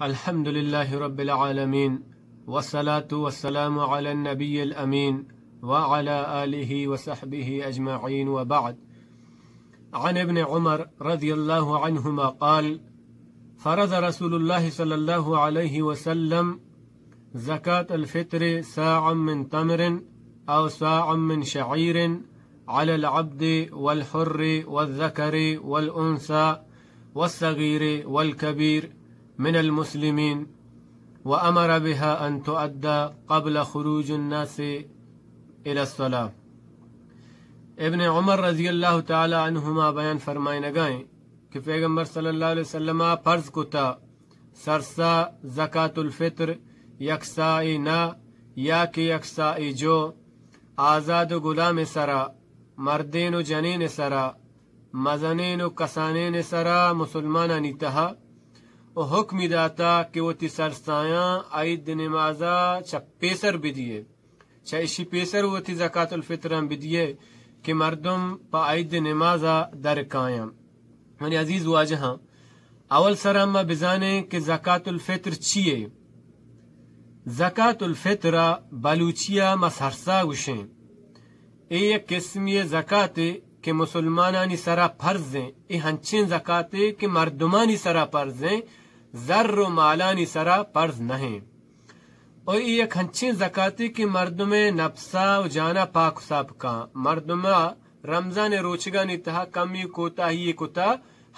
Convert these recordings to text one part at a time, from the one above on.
الحمد لله رب العالمين، والصلاة والسلام على النبي الأمين، وعلى آله وصحبه أجمعين، وبعد. عن ابن عمر رضي الله عنهما قال: فرض رسول الله صلى الله عليه وسلم زكاة الفطر صاعا من تمر أو صاعا من شعير على العبد والحر والذكر والأنثى والصغير والكبير من المسلمين، وأمر بها أن تؤدى قبل خروج الناس إلى الصلاة. ابن عمر رضی اللہ تعالی عنہما بیان فرمائنگائیں کہ پیغمبر صلی اللہ علیہ وسلم فرض کتا سرسا زکات الفطر، یک ساعی نا، یا کہ یک ساعی جو، آزاد و غلام سرا، مردین و جنین سرا، مزنین و کسانین سرا مسلمانانی تہا، و حکمی داتا کہ وتی سرسایاں عید نمازا چہ پیسر بدیے، چہ اشی پیسر وتی زکات الفطراں بدیے کہ مردم پہ عید نمازا در کایاں۔ منی عزیز واجہاں، اول سرا ما بزانیں کہ زکات الفطر چیے؟ زکات الفطر بلوچی ء ما سرسا گوشیں۔ اے یک قسمی زکاتے کہ مسلمانانی سرا فرض ایں۔ اے ہنچیں زکاتے کہ مردمانی سرا فرض ایں، زر و مالانی سرا فرض نہ ایں۔ و اے یک ہنچیں زکاتے کہ مردم نفسا و جانا پاک و صاف کاں۔ مردم رمضان روچگانی تہا کمی کوتاہی کتا،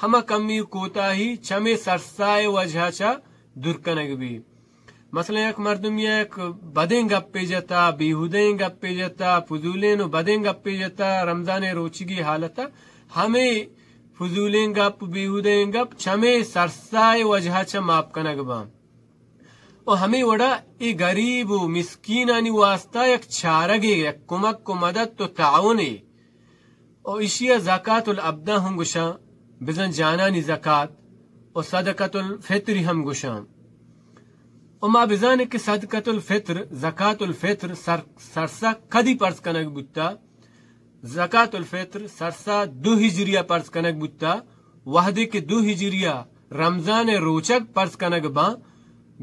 ہما کمی کوتاہی چمے سرسائے وجہ چا دور کنگ بی۔ مثلاً یک مردم یک بدیں گپے جتا، بیہودیں گپے جتا، فضولیں و بدیں گپے جتا، رمضان روچگی حالتا ہمے فضولیں گپ، بیہودیں گپ چمے سرسائے وجہ چا معاف کنگ باں۔ و ہمے وڑا اے غریب و مسکینانی واسطہ یک چارگے، یک کمک و مدد و تعاونے۔ و اشیا زکات الابدان ہم گوشاں، بزن جانانی زکات، و صدقۃ الفطر ہم گوشاں۔ و ما بزانیں کہ صدقۃ الفطر، زکات الفطر سر، سرسا کدی پرز کنگ بوتا؟ زکات الفطر سرسا دو ہجریہ پرز کنگ بوتا، وہدے کہ دو ہجریہ رمضان روچگ پرز کنگ باں،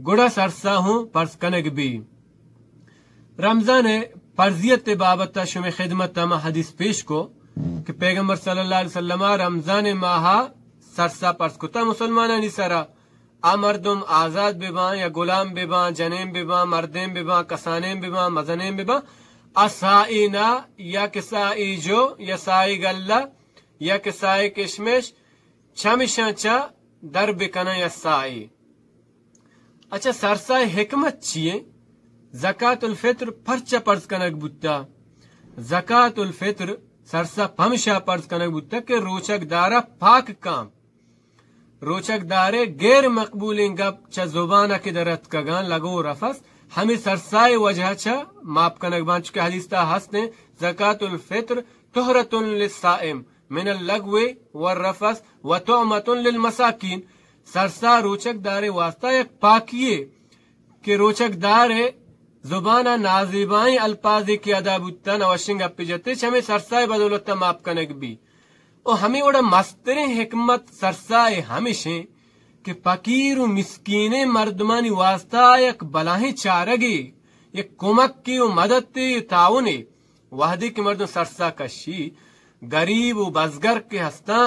گڑا سرسا ہوں پرز کنگ بی۔ رمضان فرضیت بابت شمے خدمت ما حدیث پیش کو کہ پیغمبر صلی اللہ علیہ وسلم رمضان ماہ سرسا پرز کتا مسلمانانی سرا۔ آ مردم آزاد بباں یا غلام بباں، جنین بباں، مردین بباں، کسانین بباں، مزنین بباں، آ ساعی نا یا کہ ساعی جو یا ساعی گلہ یا کہ ساعی کشمش چمشاں چا در بکناں یا ساعی۔ اچھا، سرسائے حکمت چی ایں؟ زکات الفطر پرچہ پرز کنگ بوتا؟ زکات الفطر سرسا پمشا پرز کنگ بوتا کہ روچگ دارا پاک کام۔ روچگ دارے غیر مقبولیں گپ چہ زبان ء کہ در اتکگاں، لغو و رفث، ہمے سرسائے وجہ چہ ماپ کنگ باں، چونکہ حدیث تہا ہستیں، زکات الفطر طہرۃ للصائم من اللغو والرفث وطعمۃ للمساکین۔ سرسا روچگ دارے واسطہ یک پاکیے کہ روچگ دارے زبان ء نازیبائیں الفاظے کہ ادا بوتن، وشیں گپے جتے، چمے سرسائے بدولت ء ماپ کنگ بی۔ و ہمے وڑا مستریں حکمت سرسائے ہمشیں کہ فقیر و مسکینیں مردمانی واسطہ یک بلاہیں چارگے، یک کمکے و مدتے و تعاونے، وہدے کہ مردم سرسا کشی، گریب و بزگر کہ ہستاں،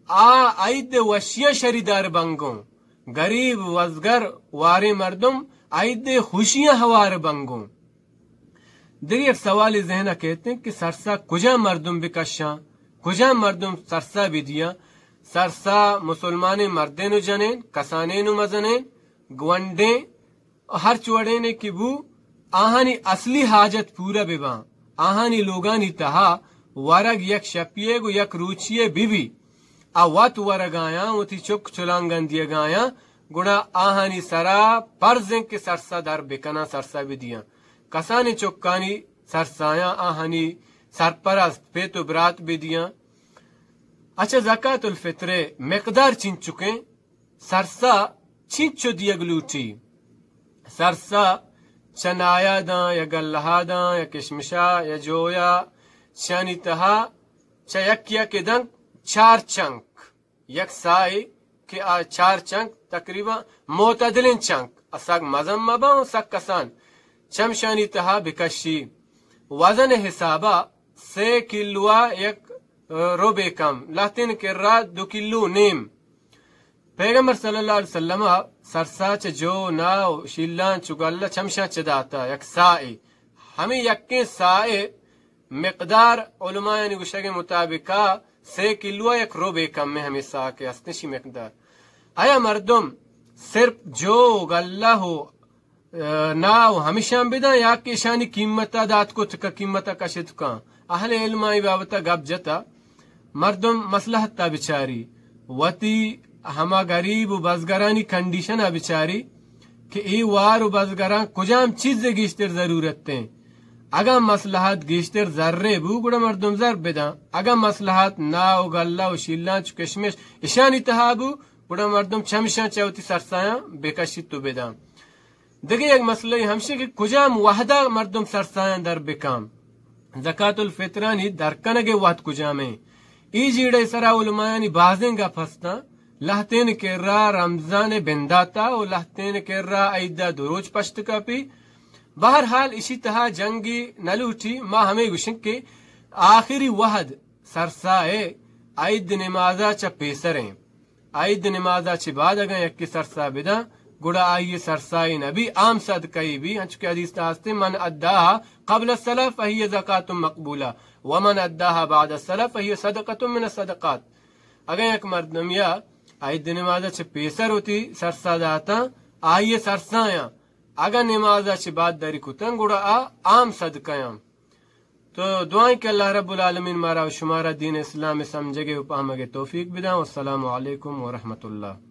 آ عید وشیاں شریدار بنگوں، گریب و بزگر واریں مردم عید خوشیاں ہوار بنگوں۔ دگہ یک سوالے ذہن ء کیت انت کہ سرسا کجام مردم بکشاں؟ کجام مردم سرسا بدیاں؟ سرسا مسلمانیں مردین و جنین، کسانین و مزنین، گونڈین، ہرچ وڑینے کہ بو، آہانی اصلی حاجت پورا بباں، آہانی لوگانی تہا ورگ یک شپیے گو یک روچیے ببی۔ آ وت ورگایاں، وتی چک چلانگاں دیگایاں، گڑا آہانی سرا فرض انت کہ سرسا در بکناں، سرسا بدیاں۔ کسانیں چکانی سرسایاں آہانی سرپرست پیت و برات بدیاں۔ اچھا، زکات الفطر مقدار چنچکیں؟ سرسا چنچو دیگ لوٹی؟ سرسا چہ نایاداں یا گلہاداں یا کشمشا یا جویا، چیانی تہا چہ یک یک دنگ چار چنک، یک ساعی کہ آ چار چنک تقریباً معتدلیں چنک، آ سک مزن مباں و سک کسان، چمشانی تہا بکشی۔ وزن حسابا سے کلوا یک، ء، ربے کم، لہتین کرا دو کلو نیم۔ پیغمبر صلی اللہ علیہ وسلم سرسا چہ جو، ناہ و شیلان چو گلہ چمشاں چہ داتا یک سائے۔ ہمیں یکیں سائے مقدار علمایانی گوشگ مطابقا سے کلو یک ربے کم میں ہمیں سا کہ ہستیں شی مقدار۔ آیا مردم صرف جو و گلہ و، ء، ناہ و ہمشان بداں یا کہ اشانی قیمتا دات کت کہ قیمتا کشت کن؟ اہل علم آئی بابتا گپ جتا۔ مردم مصلحت تا بچاری، وتی ہما غریب و بزگرانی کنڈیشن ء بچاری کہ اے وار و بزگراں کجام چیز ء گیشتر ضرورت ایں۔ اگاں مصلحت گیشتر زرے بو، گڑا مردم زر بداں۔ اگاں مصلحت ناہ و گلہ و شیلان چو کشمش اشانی تہا بو، گڑا مردم چمشاں چہ وتی سرسایاں بکشیت و بداں۔ دگہ یک مسئلہ ہمشی کہ کجام وہدا مردم سرسایاں در بکام۔ زکات الفطرانی در کنگ وہد کجامیں؟ ای جیڑہ سرا علمایانی بازیں گپ ہستاں۔ لہتین کرا رمضان بنداتا و لہتین کرا عیدہ دو روچ پشت کپی۔ بہرحال اشی تہا جنگی نہ لوٹی، ما ہمیں گوشن کہ آخری وہد سرسائے عید نمازا چہ پیسریں۔ عید نمازا چہ بعد اگاں یکے سرسا بداں، گڑا آئی سرسائی نبی، عام صدقہ ای بی، انچو کہ حدیث تا ہستیں، من اداها قبل الصلاة فهي زکاة مقبولة، ومن اداها بعد الصلاة فهي صدقة من الصدقات۔ اگاں یک مردمیا عید نمازا چہ پیسر وتی سرسا داتاں، آئی سرسایاں، اگاں نمازا چہ بعد دری کتاں، گڑا آ عام صدقہ یاں۔ تو دعائیں کہ اللہ رب العالمین مارا و شمارا دین اسلام سمجھگے و پہمگے توفیق بداں۔ والسلام علیکم ورحمۃ اللہ۔